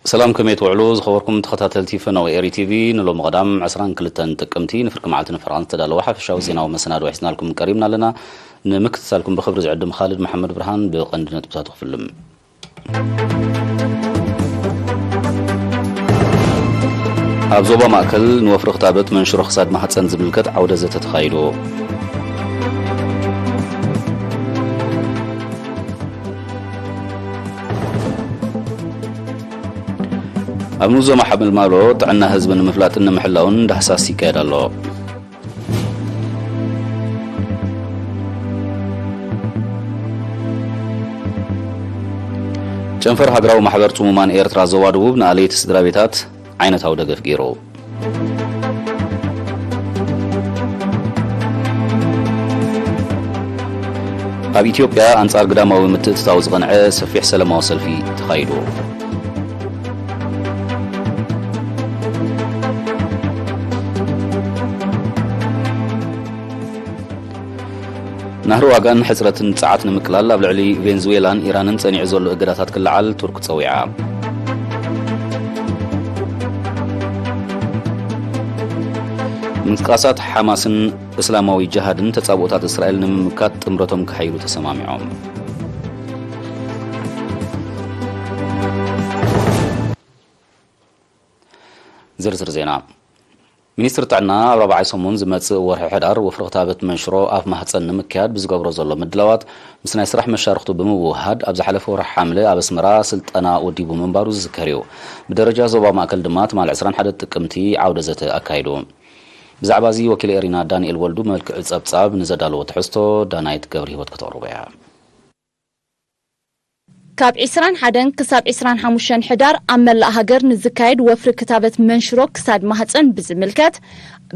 ሰላም፣ ከመይ ትውዕሉ ዝኸበርኩም ተኸታተልቲ ፈነወ ኤሪ ቲቪ? ንሎሚ ቀዳም ዕስራን ክልተን ጥቅምቲ ንፍርቂ መዓልቲ ንፈረቓን ዝተዳለወ ሓፈሻዊ ዜናዊ መሰናድኦ ሒዝናልኩም ቀሪብና ኣለና። ንምክትታልኩም ብኽብሪ ዝዕድም ኻልድ መሓመድ ብርሃን። ብቐንዲ ነጥብታቱ ክፍልም። ኣብ ዞባ ማእከል ንወፍሪ ክታበት መንሽሮ ክሳድ ማህጸን ዝምልከት ዓውደ ዘተ ተኻይዱ። ኣብ ንኡስ ዞባ ሓመልማሎ ጥዕና ህዝቢ ንምፍላጥን ንምሕላውን ዳህሳስ ይካየድ ኣሎ። ጨንፈር ሃገራዊ ማሕበር ጽሙማን ኤርትራ ዞባ ደቡብ ንኣለይቲ ስድራ ቤታት ዓይነታዊ ደገፍ ገይሩ። ኣብ ኢትዮጵያ ኣንጻር ግዳማዊ ምትእትታው ዝቐንዐ ሰፊሕ ሰላማዊ ሰልፊ ተኻይዱ። ናህሪ ዋጋን ሕጽረትን ጸዓት ንምቅላል ኣብ ልዕሊ ቬንዙዌላን ኢራንን ጸኒዑ ዘሎ እገዳታት ክለዓል ቱርክ ጸዊዓ። ምንቅስቃሳት ሓማስን እስላማዊ ጅሃድን ተጻብኦታት እስራኤል ንምምካት ጥምረቶም ክሓይሉ ተሰማሚዖም። ዝርዝር ዜና። ሚኒስትሪ ጥዕና ኣብ ራብዓይ ሰሙን ዝመጽእ ወርሒ ሕዳር ወፍሪ ክታበት መንሽሮ ኣፍ ማህጸን ንምክያድ ብዝገብሮ ዘሎ ምድላዋት፣ ምስ ናይ ስራሕ መሻርኽቱ ብምውህሃድ፣ ኣብ ዝሓለፈ ወርሒ ሓምለ ኣብ ኣስመራ ስልጠና ወዲቡ ምንባሩ ዝዝከር እዩ። ብደረጃ ዞባ ማእከል ድማ ትማሊ ዕስራን ሓደን ጥቅምቲ ዓውደ ዘተ ኣካይዱ። ብዛዕባ እዚ ወኪል ኤሪና ዳንኤል ወልዱ መልክዕ ጸብጻብ ንዘዳለዎ ትሕዝቶ ዳናይት ገብረ ህይወት ከተቕርቦ እያ። ካብ ዕስራን ሓደን ክሳብ ዕስራን ሓሙሽተን ሕዳር ኣብ መላእ ሃገር ንዝካየድ ወፍሪ ክታበት መንሽሮ ክሳድ ማህጸን ብዝምልከት፣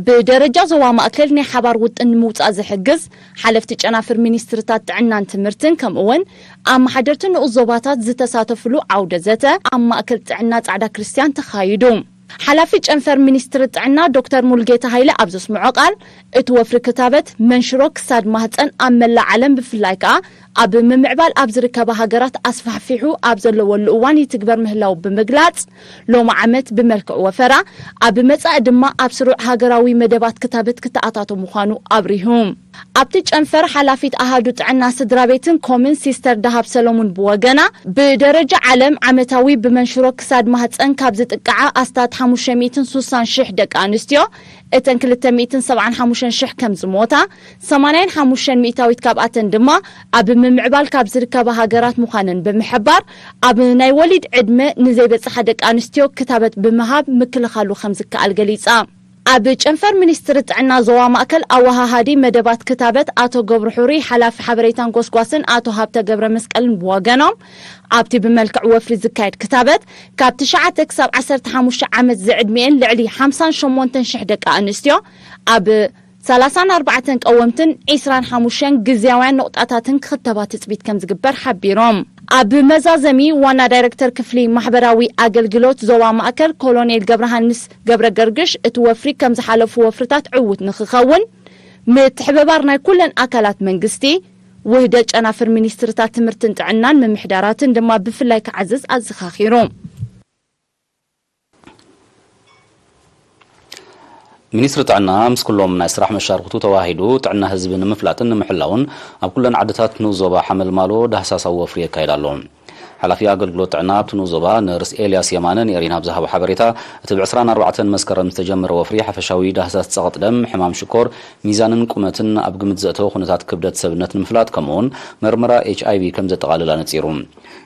ብደረጃ ዞባ ማእከል ናይ ሓባር ውጥን ንምውጻእ ዝሕግዝ ሓለፍቲ ጨናፍር ሚኒስትርታት ጥዕናን ትምህርትን ከምኡ'ውን ኣመሓደርቲ ንኡስ ዞባታት ዝተሳተፍሉ ዓውደ ዘተ ኣብ ማእከል ጥዕና ጻዕዳ ክርስትያን ተኻይዱ። ሓላፊ ጨንፈር ሚኒስትሪ ጥዕና ዶክተር ሙሉጌታ ሃይለ ኣብ ዘስምዖ ቃል፣ እቲ ወፍሪ ክታበት መንሽሮ ክሳድ ማህጸን ኣብ መላእ ዓለም ብፍላይ ከኣ ኣብ ምምዕባል ኣብ ዝርከባ ሃገራት ኣስፋሕፊሑ ኣብ ዘለወሉ እዋን ይትግበር ምህላው ብምግላጽ፣ ሎሚ ዓመት ብመልክዕ ወፈራ፣ ኣብ መጻኢ ድማ ኣብ ስሩዕ ሃገራዊ መደባት ክታበት ክተኣታቶ ምዃኑ ኣብሪሁ። ኣብቲ ጨንፈር ሓላፊት ኣሃዱ ጥዕና ስድራ ቤትን ኮምን ሲስተር ደሃብ ሰለሙን ብወገና፣ ብደረጃ ዓለም ዓመታዊ ብመንሽሮ ክሳድ ማህጸን ካብ ዝጥቀዓ ኣስታት ሓሙሽተ ሚእትን ሱሳን ሽሕ ደቂ ኣንስትዮ፣ እተን ክልተ ሚእትን ሰብዓን ሓሙሽተን ሽሕ ከም ዝሞታ፣ ሰማንያን ሓሙሽተን ሚእታዊት ካብኣተን ድማ ኣብ ምምዕባል ካብ ዝርከባ ሃገራት ምዃነን ብምሕባር፣ ኣብ ናይ ወሊድ ዕድመ ንዘይበጽሓ ደቂ ኣንስትዮ ክታበት ብምሃብ ምክልኻሉ ከም ዝከኣል ገሊጻ። ኣብ ጨንፈር ሚኒስትሪ ጥዕና ዞባ ማእከል ኣወሃሃዲ መደባት ክታበት ኣቶ ገብሩ ሕሩይ፣ ሓላፊ ሓበሬታን ጎስጓስን ኣቶ ሃብተ ገብረ መስቀልን ብወገኖም፣ ኣብቲ ብመልክዕ ወፍሪ ዝካየድ ክታበት ካብ ትሽዓተ ክሳብ ዓሰርተ ሓሙሽተ ዓመት ዝዕድሚኤን ልዕሊ ሓምሳን ሸሞንተን ሽሕ ደቂ ኣንስትዮ ኣብ ሰላሳን ኣርባዕተን ቀወምትን ዒስራን ሓሙሽተን ግዝያውያን ነቑጣታትን ክኽተባ ትጽቢት ከም ዝግበር ሓቢሮም። ኣብ መዛዘሚ ዋና ዳይረክተር ክፍሊ ማሕበራዊ ኣገልግሎት ዞባ ማእከል ኮሎኔል ገብረሃንስ ገብረ ገርግሽ፣ እቲ ወፍሪ ከም ዝሓለፉ ወፍርታት ዕዉት ንኽኸውን ምትሕብባር ናይ ኩለን ኣካላት መንግስቲ፣ ውህደት ጨናፍር ሚኒስትርታት ትምህርትን ጥዕናን ምምሕዳራትን ድማ ብፍላይ ክዓዝዝ ኣዘኻኺሩ። ሚኒስትሪ ጥዕና ምስ ኩሎም ናይ ስራሕ መሻርክቱ ተዋሂዱ ጥዕና ህዝቢ ንምፍላጥን ንምሕላውን ኣብ ኩለን ዓድታት ንኡስ ዞባ ሓመልማሎ ዳህሳሳዊ ወፍሪ የካይድ ኣሎ። ሓላፊ ኣገልግሎት ጥዕና ኣብቲ ንኡስ ዞባ ነርስ ኤልያስ የማነ ንኤሪና ኣብ ዝሃቦ ሓበሬታ፣ እቲ ብ ዕስራን ኣርባዕተን መስከረም ዝተጀመረ ወፍሪ ሓፈሻዊ ዳህሳስ ጸቕጢ ደም፣ ሕማም ሽኮር፣ ሚዛንን ቁመትን ኣብ ግምት ዘእተወ ኩነታት ክብደት ሰብነት ንምፍላጥ፣ ከምኡውን መርመራ ኤች ኣይ ቪ ከም ዘጠቓልል ኣነጺሩ።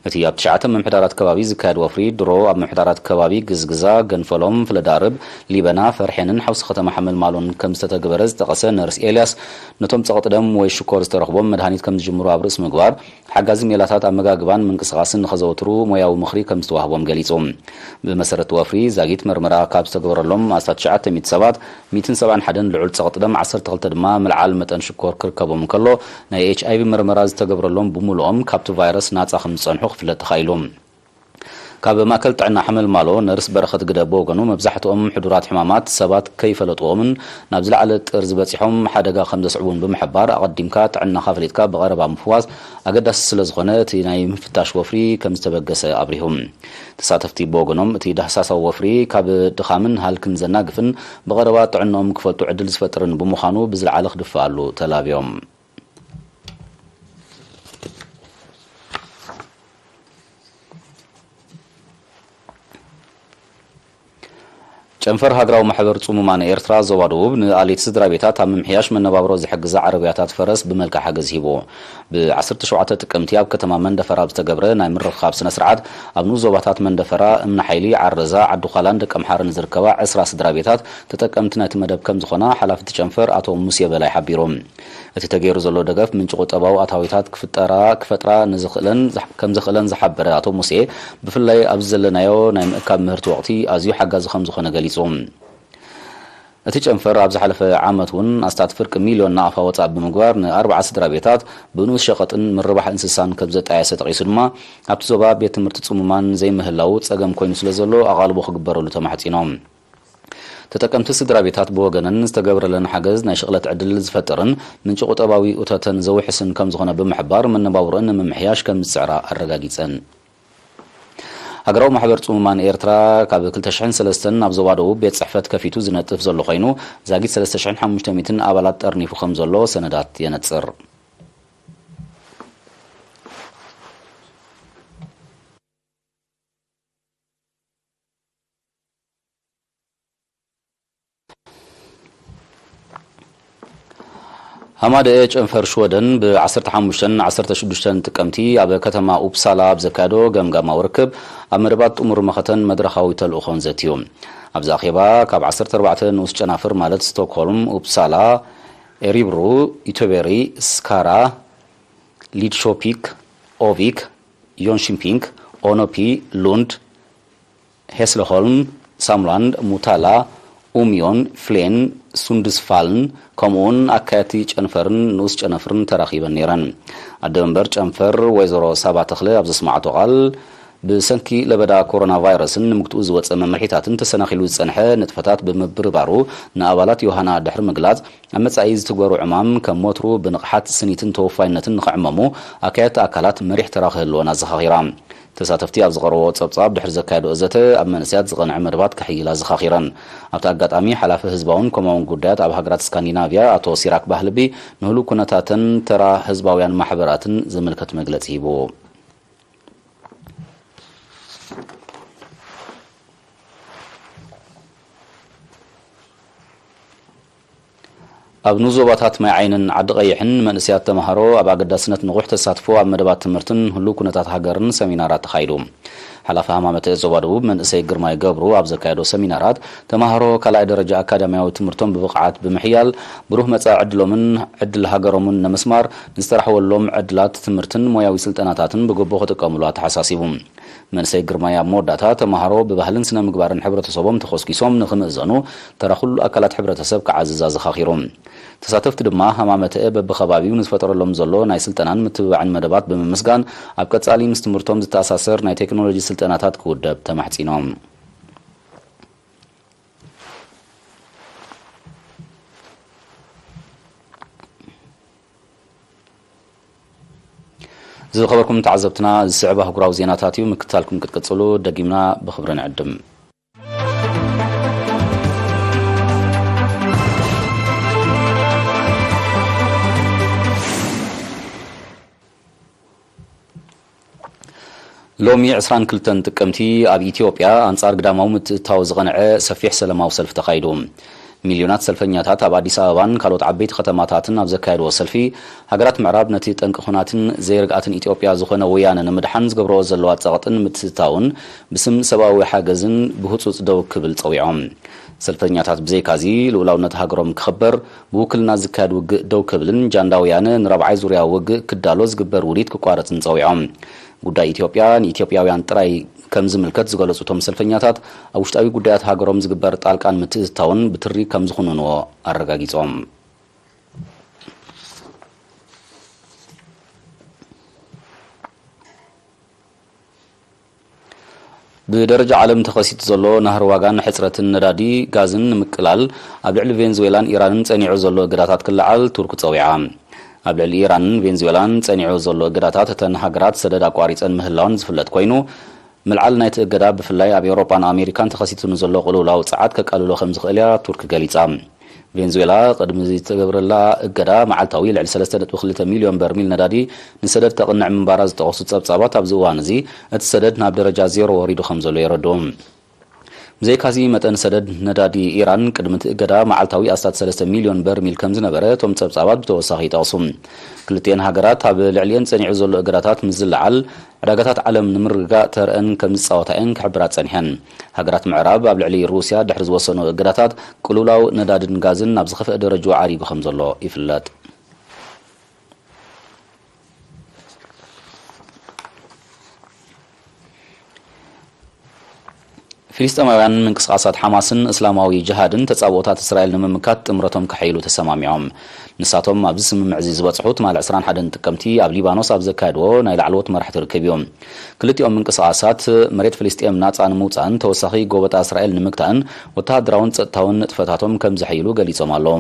እቲ ኣብ ትሽዓተ ምምሕዳራት ከባቢ ዝካየድ ወፍሪ፣ ድሮ ኣብ ምምሕዳራት ከባቢ ግዝግዛ፣ ገንፈሎም፣ ፍለዳርብ፣ ሊበና፣ ፈርሔንን ሓውሲ ከተማ ሓመልማሎን ከም ዝተተግበረ ዝጠቐሰ ነርስ ኤልያስ፣ ነቶም ጸቕጢ ደም ወይ ሽኮር ዝተረኽቦም መድሃኒት ከም ዝጅምሩ ኣብ ርእሲ ምግባር፣ ሓጋዚ ሜላታት ኣመጋግባን ምንቅስቓስን ንኸዘውትሩ ሞያዊ ምኽሪ ከም ዝተዋህቦም ገሊጹ። ብመሰረት ወፍሪ፣ ዛጊት መርመራ ካብ ዝተገበረሎም ኣስታት ትሽዓተ ሚእቲ ሰባት፣ ሚእትን ሰብዓን ሓደን ልዑል ጸቕጢ ደም፣ ዓሰርተ ክልተ ድማ ምልዓል መጠን ሽኮር ክርከቦም እንከሎ፣ ናይ ኤች ኣይ ቪ መርመራ ዝተገብረሎም ብምሉኦም ካብቲ ቫይረስ ናጻ ከም ዝጸንሑ ክፍለጥ ተኻኢሉ። ካብ ማእከል ጥዕና ሓመልማሎ ነርስ በረኸት ግደ ብወገኑ፣ መብዛሕትኦም ሕዱራት ሕማማት ሰባት ከይፈለጥዎምን ናብ ዝለዓለ ጥርዚ በጺሖም ሓደጋ ከም ዘስዕቡን ብምሕባር፣ ኣቐዲምካ ጥዕናኻ ፈሊጥካ ብቐረባ ምፍዋስ ኣገዳሲ ስለ ዝኾነ፣ እቲ ናይ ምፍታሽ ወፍሪ ከም ዝተበገሰ ኣብሪሁ። ተሳተፍቲ ብወገኖም፣ እቲ ዳህሳሳዊ ወፍሪ ካብ ድኻምን ሃልክን ዘናግፍን ብቐረባ ጥዕንኦም ክፈልጡ ዕድል ዝፈጥርን ብምዃኑ፣ ብዝለዓለ ክድፈኣሉ ተላብዮም። ጨንፈር ሃገራዊ ማሕበር ጽሙማን ኤርትራ ዞባ ደቡብ ንኣሌት ስድራ ቤታት ኣብ ምምሕያሽ መነባብሮ ዝሕግዛ ዓረብያታት ፈረስ ብመልክዕ ሓገዝ ሂቡ። ብ ዓሰርተ ሸውዓተ ጥቅምቲ ኣብ ከተማ መንደፈራ ኣብ ዝተገብረ ናይ ምርኽኻብ ስነ ስርዓት፣ ኣብ ንኡስ ዞባታት መንደፈራ፣ እምኒ ሓይሊ፣ ዓረዛ፣ ዓዲ ዃላን ደቀምሓረን ዝርከባ ዕስራ ስድራ ቤታት ተጠቀምቲ ናይቲ መደብ ከም ዝኾና ሓላፊ እቲ ጨንፈር ኣቶ ሙሴ በላይ ሓቢሩ። እቲ ተገይሩ ዘሎ ደገፍ ምንጪ ቁጠባዊ ኣታዊታት ክፍጠራ፣ ክፈጥራ ንዝኽእለን ዝሕ-፣ ከም ዘኽእለን ዝሓበረ ኣቶ ሙሴ፣ ብፍላይ ኣብዚ ዘለናዮ ናይ ምእካብ ምህርቲ ወቕቲ ኣዝዩ ሓጋዚ ከም ዝኾነ ገሊጹ። እቲ ጨንፈር ኣብ ዝሓለፈ ዓመት እውን ኣስታት ፍርቂ ሚልዮን ናቕፋ ወጻእ ብምግባር ንኣርባዓ ስድራ ቤታት ብንኡስ ሸቐጥን ምርባሕ እንስሳን ከም ዘጣየሰ ጠቒሱ ድማ፣ ኣብቲ ዞባ ቤት ትምህርቲ ጽሙማን ዘይምህላዉ ጸገም ኮይኑ ስለ ዘሎ ኣቓልቦ ክግበረሉ ተማሕጺኖም። ተጠቀምቲ ስድራ ቤታት ብወገነን ዝተገብረለን ሓገዝ ናይ ሽቕለት ዕድል ዝፈጥርን ምንጪ ቁጠባዊ እቶተን ዘውሕስን ከም ዝኾነ ብምሕባር፣ መነባብሮአን ንምምሕያሽ ከም ዝጽዕራ ኣረጋጊጸን። ሃገራዊ ማሕበር ጽሙማን ኤርትራ ካብ ክልተ ሽሕን ሰለስተን ኣብ ዞባ ደቡብ ቤት ጽሕፈት ከፊቱ ዝነጥፍ ዘሎ ኮይኑ፣ ዛጊት ሰለስተ ሽሕን ሓሙሽተ ሚእትን ኣባላት ጠርኒፉ ከም ዘሎ ሰነዳት የነጽር። ሃማደኤ ጨንፈር ሽወደን ብ ዓሰርተ ሓሙሽተን ዓሰርተ ሽዱሽተን ጥቅምቲ ኣብ ከተማ ኡፕሳላ ኣብ ዘካየዶ ገምጋማዊ ርክብ፣ ኣብ መደባት ጥሙር መኸተን መድረኻዊ ተልእኾን ዘትዩ። ኣብዚ ኣኼባ፣ ካብ ዓሰርተ ኣርባዕተ ንኡስ ጨናፍር ማለት ስቶክሆልም፣ ኡፕሳላ፣ ኤሪብሩ፣ ኢቶቤሪ፣ ስካራ፣ ሊድሾፒክ፣ ኦቪክ፣ ዮንሽንፒንክ፣ ኦኖፒ፣ ሉንድ፣ ሄስለሆልም፣ ሳምላንድ፣ ሙታላ፣ ኡምዮን፣ ፍሌን፣ ሱንድስፋልን፣ ከምኡውን ኣካየድቲ ጨንፈርን ንኡስ ጨነፍርን ተራኺበን ነይረን። ኣደ መንበር ጨንፈር ወይዘሮ ሳባ ተኽለ ኣብ ዘስማዓቶ ቃል፣ ብሰንኪ ለበዳ ኮሮና ቫይረስን ንምግትኡ ዝወጸ መምርሒታትን ተሰናኺሉ ዝጸንሐ ንጥፈታት ብምብርባሩ፣ ንኣባላት ዮሃና ድሕሪ ምግላጽ፣ ኣብ መጻኢ ዝትግበሩ ዕማም ከም ወትሩ ብንቕሓት፣ ስኒትን ተወፋይነትን ንኽዕመሙ ኣካየድቲ ኣካላት መሪሕ ተራ ክህልወን ኣዘኻኺራ። ተሳተፍቲ ኣብ ዝቐረቦ ጸብጻብ ድሕሪ ዘካየድኦ ዘተ፣ ኣብ መንእሰያት ዝቐንዐ መደባት ክሕይላ ኣዘኻኺረን። ኣብቲ ኣጋጣሚ፣ ሓላፊ ህዝባውን ኮማውን ጉዳያት ኣብ ሃገራት ስካንዲናቭያ ኣቶ ሲራክ ባህልቢ፣ ንህሉው ኩነታትን ተራ ህዝባውያን ማሕበራትን ዝምልከት መግለጺ ሂቡ። ኣብ ንኡስ ዞባታት ማይ ዓይንን ዓዲ ቀይሕን መንእሰያት ተምሃሮ ኣብ ኣገዳስነት ንቑሕ ተሳትፎ ኣብ መደባት ትምህርትን ህሉው ኩነታት ሃገርን ሰሚናራት ተኻይዱ። ሓላፊ ሃማመተ ዞባ ደቡብ መንእሰይ ግርማይ ገብሩ ኣብ ዘካየዶ ሰሚናራት፣ ተምሃሮ ካልኣይ ደረጃ ኣካዳሚያዊ ትምህርቶም ብብቕዓት ብምሕያል፣ ብሩህ መጻኢ ዕድሎምን ዕድል ሃገሮምን ንምስማር፣ ዝተራሕወሎም ዕድላት ትምህርትን ሞያዊ ስልጠናታትን ብግቡእ ክጥቀምሉ ኣተሓሳሲቡ። መንእሰይ ግርማይ ኣብ መወዳእታ፣ ተምሃሮ ብባህልን ስነ ምግባርን ሕብረተሰቦም ተኾስኪሶም ንኽምእዘኑ፣ ተራ ኩሉ ኣካላት ሕብረተሰብ ክዓዝዝ ኣዘኻኺሩ። ተሳተፍቲ ድማ፣ ሃማመተአ በብኸባቢኡ ንዝፈጠረሎም ዘሎ ናይ ስልጠናን ምትብባዕን መደባት ብምምስጋን፣ ኣብ ቀጻሊ ምስ ትምህርቶም ዝተኣሳሰር ናይ ቴክኖሎጂ ስልጠናታት ክውደብ ተማሕጺኖም። ዝኸበርኩም ተዓዘብትና፣ ዝስዕብ ኣህጉራዊ ዜናታት እዩ። ምክትታልኩም ክትቅጽሉ ደጊምና ብኽብሪ ንዕድም። ሎሚ ዕስራን ክልተን ጥቅምቲ ኣብ ኢትዮጵያ ኣንጻር ግዳማዊ ምትእትታው ዝቐንዐ ሰፊሕ ሰላማዊ ሰልፊ ተኻይዱ። ሚልዮናት ሰልፈኛታት ኣብ ኣዲስ ኣበባን ካልኦት ዓበይቲ ከተማታትን ኣብ ዘካየድዎ ሰልፊ፣ ሃገራት ምዕራብ ነቲ ጠንቂ ኹናትን ዘይርግኣትን ኢትዮጵያ ዝኾነ ወያነ ንምድሓን ዝገብርኦ ዘለዋ ጸቕጥን ምትእትታውን ብስም ሰብኣዊ ሓገዝን ብህጹጽ ደው ክብል ጸዊዖም። ሰልፈኛታት ብዘይካዚ፣ ልኡላውነት ሃገሮም ክኽበር፣ ብውክልና ዝካየድ ውግእ ደው ክብልን ጃንዳ ወያነ ንራብዓይ ዙርያ ውግእ ክዳሎ ዝግበር ውዲት ክቋረጽን ጸዊዖም። ጉዳይ ኢትዮጵያ ንኢትዮጵያውያን ጥራይ ከም ዝምልከት ዝገለጹ እቶም ሰልፈኛታት፣ ኣብ ውሽጣዊ ጉዳያት ሃገሮም ዝግበር ጣልቃን ምትእትታውን ብትሪ ከም ዝኹንንዎ ኣረጋጊጾም። ብደረጃ ዓለም ተኸሲቱ ዘሎ ናህሪ ዋጋን ሕጽረትን ነዳዲ ጋዝን ንምቅላል ኣብ ልዕሊ ቬንዙዌላን ኢራንን ጸኒዑ ዘሎ እገዳታት ክለዓል ቱርክ ጸዊዓ። ኣብ ልዕሊ ኢራንን ቬንዙዌላን ጸኒዑ ዘሎ እገዳታት እተን ሃገራት ሰደድ ኣቋሪጸን ምህላወን ዝፍለጥ ኮይኑ፣ ምልዓል ናይቲ እገዳ ብፍላይ ኣብ ኤውሮጳን ኣሜሪካን ተኸሲቱ ንዘሎ ቅልውላው ጸዓት ከቃልሎ ከም ዝኽእል እያ ቱርክ ገሊጻ። ቬንዙዌላ ቅድሚ ዝተገብረላ እገዳ መዓልታዊ ልዕሊ ሰለስተ ነጥቢ ክልተ ሚልዮን በርሚል ነዳዲ ንሰደድ ተቕንዕ ምንባራ ዝጠቐሱ ጸብጻባት፣ ኣብዚ እዋን እዚ እቲ ሰደድ ናብ ደረጃ ዜሮ ወሪዱ ከም ዘሎ የረድኡ። ብዘይካዚ መጠን ሰደድ ነዳዲ ኢራን ቅድሚ እቲ እገዳ መዓልታዊ ኣስታት ሰለስተ ሚልዮን በርሚል ከም ዝነበረ እቶም ጸብጻባት ብተወሳኺ ይጠቕሱ። ክልቲኤን ሃገራት ኣብ ልዕሊኤን ጸኒዑ ዘሎ እገዳታት ምስ ዝለዓል፣ ዕዳጋታት ዓለም ንምርግጋእ ተረአን ከም ዝጻወታ እየን ክሕብራ ጸኒሐን። ሃገራት ምዕራብ ኣብ ልዕሊ ሩስያ ድሕሪ ዝወሰኖ እገዳታት ቅልውላው ነዳድን ጋዝን ናብ ዝኸፍአ ደረጃ ዓሪጉ ከም ዘሎ ይፍለጥ። ፊልስጤማውያን ምንቅስቓሳት ሓማስን እስላማዊ ጅሃድን ተጻብኦታት እስራኤል ንምምካት ጥምረቶም ከሐይሉ ተሰማሚዖም። ንሳቶም ኣብዚ ስምምዕ እዚ ዝበጽሑ ትማሊ ዕስራን ሓደን ጥቅምቲ ኣብ ሊባኖስ ኣብ ዘካየድዎ ናይ ላዕለዎት መራሕቲ ርክብ እዩ። ክልቲኦም ምንቅስቓሳት መሬት ፍልስጤም ናጻ ንምውጻእን ተወሳኺ ጎበጣ እስራኤል ንምግታእን ወተሃደራውን ጸጥታውን ንጥፈታቶም ከም ዘሐይሉ ገሊጾም ኣለዉ።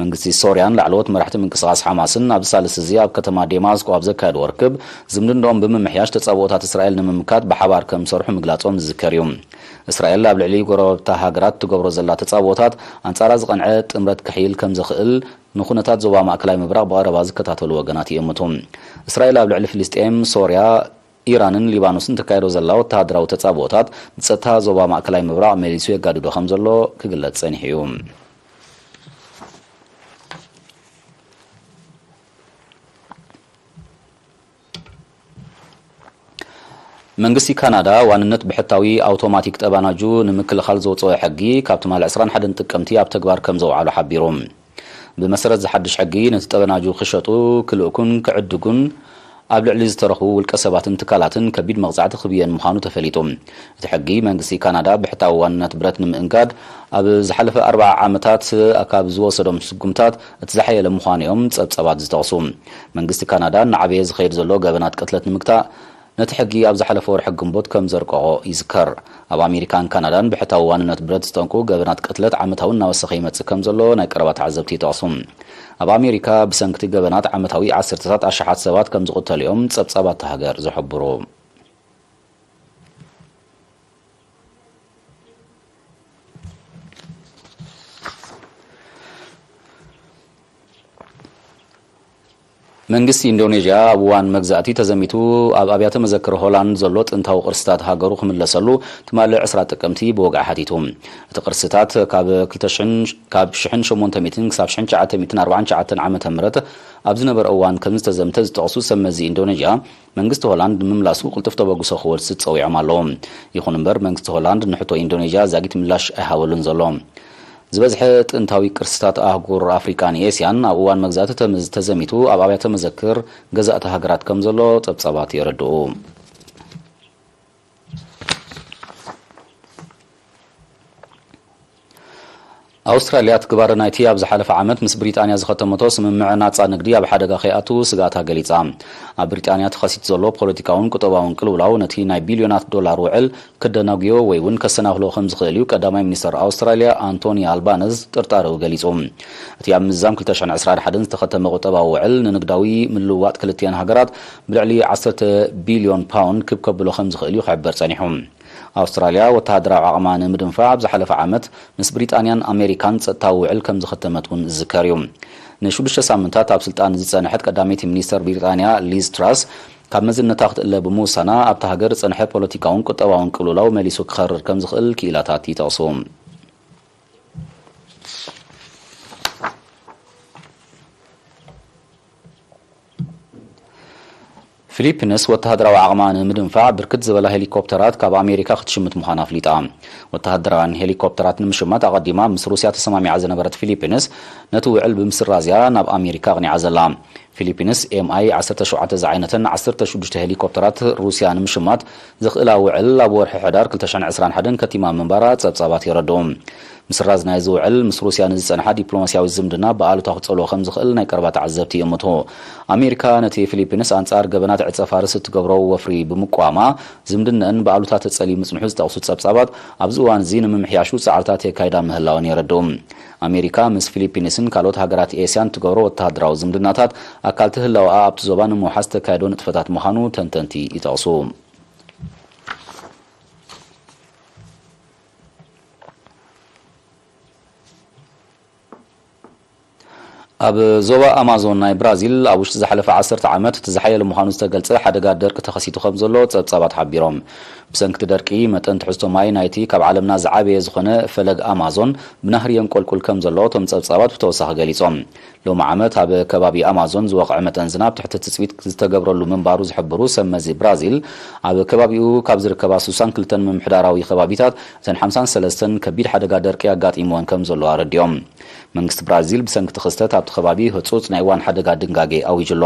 መንግስቲ ሶርያን ላዕለዎት መራሕቲ ምንቅስቓስ ሓማስን ኣብዚ ሳልስቲ እዚ ኣብ ከተማ ዴማስቆ ኣብ ዘካየድዎ ርክብ፣ ዝምድንኦም ብምምሕያሽ ተጻብኦታት እስራኤል ንምምካት ብሓባር ከም ዝሰርሑ ምግላጾም ዝዝከር እዩ። እስራኤል ኣብ ልዕሊ ጎረባብታ ሃገራት ትገብሮ ዘላ ተጻብኦታት ኣንጻራ ዝቐንዐ ጥምረት ክሕይል ከም ዝኽእል ንኹነታት ዞባ ማእከላይ ምብራቕ ብቐረባ ዝከታተሉ ወገናት ይእምቱ። እስራኤል ኣብ ልዕሊ ፍልስጤም፣ ሶርያ፣ ኢራንን ሊባኖስን ተካይዶ ዘላ ወተሃደራዊ ተጻብኦታት ንጸጥታ ዞባ ማእከላይ ምብራቕ መሊሱ የጋድዶ ከም ዘሎ ክግለጽ ጸኒሑ እዩ። መንግስቲ ካናዳ ዋንነት ብሕታዊ ኣውቶማቲክ ጠባናጁ ንምክልኻል ዘውጽኦ ሕጊ ካብ ትማሊ ዕስራን ሓደን ጥቅምቲ ኣብ ተግባር ከም ዘውዓሎ ሓቢሩ። ብመሰረት ዝሓድሽ ሕጊ ነቲ ጠበናጁ ክሸጡ፣ ክልእኩን ክዕድጉን ኣብ ልዕሊ ዝተረኽቡ ውልቀ ሰባትን ትካላትን ከቢድ መቕጻዕቲ ክብየን ምዃኑ ተፈሊጡ። እቲ ሕጊ መንግስቲ ካናዳ ብሕታዊ ዋንነት ብረት ንምእንጋድ ኣብ ዝሓለፈ ኣርብዓ ዓመታት ካብ ዝወሰዶም ስጉምታት እቲ ዝሓየለ ምዃኑ እዮም ጸብጸባት ዝጠቕሱ። መንግስቲ ካናዳ እናዓበየ ዝኸይድ ዘሎ ገበናት ቅትለት ንምግታእ ነቲ ሕጊ ኣብ ዝሓለፈ ወርሒ ግንቦት ከም ዘርቀቖ ይዝከር። ኣብ ኣሜሪካን ካናዳን ብሕታዊ ዋንነት ብረት ዝጠንቁ ገበናት ቅትለት ዓመታዊ እናወሰኸ ይመጽእ ከም ዘሎ ናይ ቀረባ ተዓዘብቲ ይጠቕሱ። ኣብ ኣሜሪካ ብሰንክቲ ገበናት ዓመታዊ ዓሰርተታት ኣሽሓት ሰባት ከም ዝቕተሉ እዮም ጸብጻባት እታ ሃገር ዝሕብሩ። መንግስቲ ኢንዶኔዥያ ኣብ እዋን መግዛእቲ ተዘሚቱ ኣብ ኣብያተ መዘክር ሆላንድ ዘሎ ጥንታዊ ቅርስታት ሃገሩ ክምለሰሉ ትማሊ ዕስራ ጥቅምቲ ብወግዒ ሓቲቱ። እቲ ቅርስታት ካብ ክልተ ሽሕን ካብ ሽሕን ሸሞንተ ሚእትን ክሳብ ሽሕን ትሽዓተ ሚእትን ኣርባዓን ትሽዓተን ዓመተ ምህረት ኣብ ዝነበረ እዋን ከም ዝተዘምተ ዝጠቕሱ ሰብ መዚ ኢንዶኔዥያ፣ መንግስቲ ሆላንድ ንምምላሱ ቅልጡፍ ተበግሶ ክወስድ ጸዊዖም ኣለዉ። ይኹን እምበር መንግስቲ ሆላንድ ንሕቶ ኢንዶኔዥያ ዛጊት ምላሽ ኣይሃበሉን ዘሎ። ዝበዝሐ ጥንታዊ ቅርስታት ኣህጉር ኣፍሪቃን ኤስያን ኣብ እዋን መግዛእቲ ተመዝ-፣ ተዘሚቱ ኣብ ኣብያተ መዘክር ገዛእቲ ሃገራት ከም ዘሎ ጸብጻባት የረድኡ። ኣውስትራልያ ትግባረ ናይቲ ኣብ ዝሓለፈ ዓመት ምስ ብሪጣንያ ዝኸተመቶ ስምምዕ ናጻ ንግዲ ኣብ ሓደጋ ከይኣቱ ስግኣታ ገሊጻ። ኣብ ብሪጣንያ ተኸሲቱ ዘሎ ፖለቲካውን ቁጠባውን ቅልውላው ነቲ ናይ ቢልዮናት ዶላር ውዕል ክደናጉዮ ወይ እውን ከሰናኽሎ ከም ዝኽእል እዩ ቀዳማይ ሚኒስተር ኣውስትራልያ ኣንቶኒ ኣልባነዝ ጥርጣረኡ ገሊጹ። እቲ ኣብ ምዝዛም ክልተ ሽሕን ዕስራን ሓደን ዝተኸተመ ቁጠባዊ ውዕል ንንግዳዊ ምልውዋጥ ክልቲኣን ሃገራት ብልዕሊ ዓሰርተ ቢልዮን ፓውንድ ክብ ከብሎ ከም ዝኽእል እዩ ክሕበር ጸኒሑ። ኣውስትራልያ ወተሃደራዊ ዓቕማ ንምድንፋዕ ኣብ ዝሓለፈ ዓመት ምስ ብሪጣንያን ኣሜሪካን ጸጥታዊ ውዕል ከም ዝኸተመት እውን ዝዝከር እዩ። ንሽዱሽተ ሳምንታት ኣብ ስልጣን ዝጸንሐት ቀዳመይቲ ሚኒስተር ብሪጣንያ ሊዝ ትራስ ካብ መዝነታ ክትእለ ብምውሳና ኣብታ ሃገር ዝጸንሐ ፖለቲካውን ቁጠባውን ቅልውላው መሊሱ ክኸርር ከም ዝኽእል ክኢላታት ይጠቕሱ። ፊሊፒንስ ወተሃደራዊ ዓቕማ ንምድንፋዕ ብርክት ዝበላ ሄሊኮፕተራት ካብ ኣሜሪካ ክትሽምት ምዃና ኣፍሊጣ። ወተሃደራውያን ሄሊኮፕተራት ንምሽማት ኣቐዲማ ምስ ሩስያ ተሰማሚዓ ዝነበረት ፊሊፒንስ ነቲ ውዕል ብምስራዝያ ናብ ኣሜሪካ ኣቕኒዓ ዘላ። ፊሊፒንስ ኤምኣይ ዓሰርተ ሸውዓተ ዝዓይነተን ዓሰርተ ሽዱሽተ ሄሊኮፕተራት ሩስያ ንምሽማት ዘኽእላ ውዕል ኣብ ወርሒ ሕዳር ክልተ ሽሕን ዕስራን ሓደን ከቲማ ምንባራ ጸብጻባት የረድኡ። ምስራዝ ናይዚ ውዕል ምስ ሩስያ ንዝጸንሓ ዲፕሎማስያዊ ዝምድና ብኣሉታ ክጸልዎ ከም ዝኽእል ናይ ቀረባ ተዓዘብቲ ይእምቱ። ኣሜሪካ ነቲ ፊሊፒንስ ኣንጻር ገበናት ዕጸ ፋርስ እትገብሮ ወፍሪ ብምቋማ ዝምድነአን ብኣሉታ ተጸልዩ ምጽንሑ ዝጠቕሱ ጸብጻባት ኣብዚ እዋን እዚ ንምምሕያሹ ጻዕርታት የካይዳ ምህላወን የረድኡ። ኣሜሪካ ምስ ፊሊፒንስን ካልኦት ሃገራት ኤስያን እትገብሮ ወተሃደራዊ ዝምድናታት ኣካል ትህላወኣ ኣብቲ ዞባ ንምውሓስ ተካይዶ ንጥፈታት ምዃኑ ተንተንቲ ይጠቕሱ። ኣብ ዞባ ኣማዞን ናይ ብራዚል ኣብ ውሽጢ ዝሓለፈ ዓሰርተ ዓመት እቲ ዝሓየለ ምዃኑ ዝተገልጸ ሓደጋ ደርቂ ተኸሲቱ ከም ዘሎ ጸብጻባት ሓቢሮም። ብሰንኪ እቲ ደርቂ መጠን ትሕዝቶ ማይ ናይቲ ካብ ዓለምና ዝዓበየ ዝኾነ ፈለግ ኣማዞን ብናህሪ የንቆልቁል ከም ዘሎ እቶም ጸብጻባት ብተወሳኺ ገሊጾም። ሎሚ ዓመት ኣብ ከባቢ ኣማዞን ዝወቕዐ መጠን ዝናብ ትሕቲ ትጽቢት ዝተገብረሉ ምንባሩ ዝሕብሩ ሰብ መዚ ብራዚል፣ ኣብ ከባቢኡ ካብ ዝርከባ ስሳን ክልተን ምምሕዳራዊ ከባቢታት እተን ሓምሳን ሰለስተን ከቢድ ሓደጋ ደርቂ ኣጋጢምወን ከም ዘሎ ኣረዲኦም። መንግስቲ ብራዚል ብሰንኪ እቲ ክስተት ኣብቲ ከባቢ ህጹጽ ናይ እዋን ሓደጋ ድንጋጌ ኣዊጁ ኣሎ።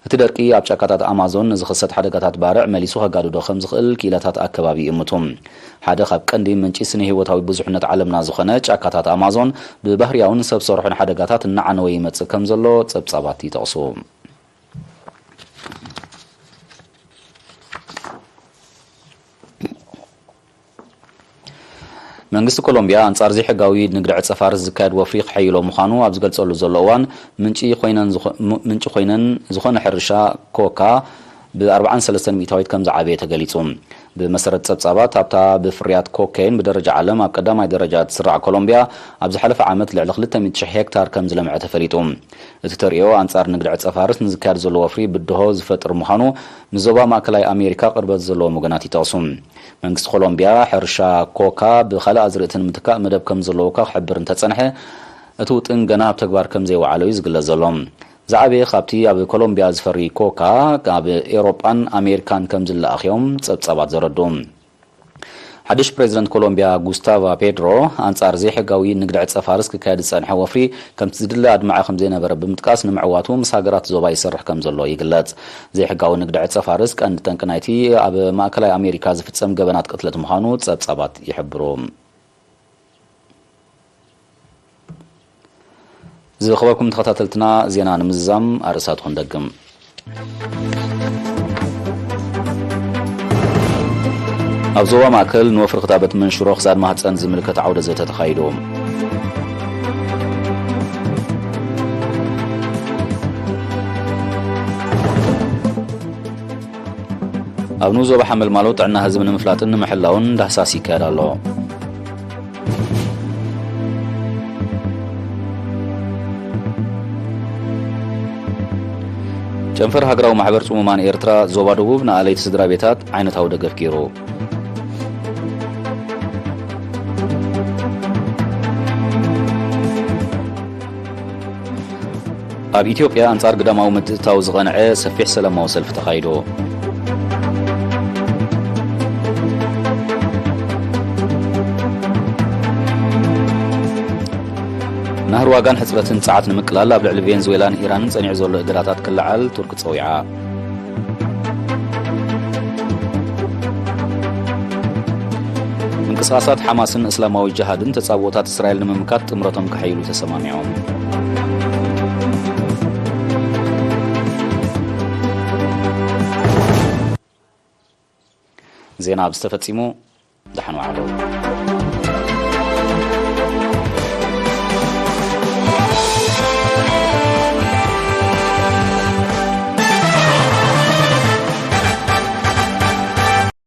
እቲ ደርቂ ኣብ ጫካታት ኣማዞን ንዝኽሰት ሓደጋታት ባርዕ መሊሱ ከጋድዶ ከም ዝኽእል ክኢላታት ኣከባቢ ይእምቱ። ሓደ ካብ ቀንዲ ምንጪ ስነ ህይወታዊ ብዙሕነት ዓለምና ዝኾነ ጫካታት ኣማዞን ብባህርያውን ሰብ ሰርሑን ሓደጋታት እናዓነወ ይመጽእ ከም ዘሎ ጸብጻባት ይጠቕሱ። መንግስቲ ኮሎምቢያ ኣንጻር ዘይሕጋዊ ንግዲ ዕጸ ፋርስ ዝካየድ ወፍሪ ክሕይሎ ምዃኑ ኣብ ዝገልጸሉ ዘሎ እዋን፣ ምንጪ ኮይነን ዝኾ-፣ ም-፣ ምንጪ ኮይነን ዝኾነ ሕርሻ ኮካ ብ ኣርባዓን ሰለስተን ሚእታዊት ከም ዝዓበየ ተገሊጹ። ብመሰረት ጸብጻባት፣ ኣብታ ብፍርያት ኮካይን ብደረጃ ዓለም ኣብ ቀዳማይ ደረጃ እትስራዕ ኮሎምቢያ፣ ኣብ ዝሓለፈ ዓመት ልዕሊ ክልተ ሚእቲ ሽሕ ሄክታር ከም ዝለምዐ ተፈሊጡ። እቲ ተርእዮ ኣንጻር ንግዲ ዕጸ ፋርስ ንዝካየድ ዘሎ ወፍሪ ብድሆ ዝፈጥር ምዃኑ፣ ንዞባ ማእከላይ ኣሜሪካ ቅርበት ዘለዎም ወገናት ይጠቕሱ። መንግስቲ ኮሎምቢያ ሕርሻ ኮካ ብኻልእ ኣዝርእቲ ንምትካእ መደብ ከም ዘለዎ እኳ ክሕብር እንተጸንሐ፣ እቲ ውጥን ገና ኣብ ተግባር ከም ዘይወዓሎ እዩ ዝግለጽ ዘሎ። ዝዓበየ ካብቲ ኣብ ኮሎምቢያ ዝፈሪ ኮካ ኣብ ኤውሮጳን ኣሜሪካን ከም ዝለኣኽ እዮም ጸብጻባት ዘረድኡ። ሓድሽ ፕሬዚደንት ኮሎምቢያ ጉስታቫ ፔድሮ፣ ኣንጻር ዘይሕጋዊ ንግዲ ዕጸ ፋርስ ክካየድ ዝጸንሐ ወፍሪ ከምቲ ዝድለ ኣድማዒ ከም ዘይነበረ ብምጥቃስ፣ ንምዕዋቱ ምስ ሃገራት ዞባ ይሰርሕ ከም ዘሎ ይግለጽ። ዘይሕጋዊ ንግዲ ዕጸ ፋርስ ቀንዲ ጠንቂ ናይቲ ኣብ ማእከላይ ኣሜሪካ ዝፍጸም ገበናት ቅትለት ምዃኑ ጸብጻባት ይሕብሩ። ዝኸበርኩም ተኸታተልትና፣ ዜና ንምዝዛም ኣርእስታት ክንደግም። ኣብ ዞባ ማእከል ንወፍሪ ክታበት መንሽሮ ክሳድ ማህጸን ዝምልከት ዓውደ ዘተ ተኻይዱ። ኣብ ንኡስ ዞባ ሓመልማሎ ጥዕና ህዝቢ ንምፍላጥን ንምሕላውን ዳህሳስ ይካየድ ኣሎ። ጨንፈር ሃገራዊ ማሕበር ጽሙማን ኤርትራ ዞባ ደቡብ ንኣለይቲ ስድራ ቤታት ዓይነታዊ ደገፍ ገይሩ። ኣብ ኢትዮጵያ ኣንጻር ግዳማዊ ምትእትታው ዝቐንዐ ሰፊሕ ሰላማዊ ሰልፊ ተኻይዱ። ናህሪ ዋጋን ሕጽረትን ጸዓት ንምቅላል ኣብ ልዕሊ ቬንዙዌላን ኢራንን ጸኒዑ ዘሎ እገዳታት ክለዓል ቱርኪ ጸዊዓ። ምንቅስቓሳት ሓማስን እስላማዊ ጅሃድን ተጻብኦታት እስራኤል ንምምካት ጥምረቶም ከሐይሉ ተሰማሚዖም። ዜና ኣብዚ ተፈጺሙ። ደሓን ዋዕሉ።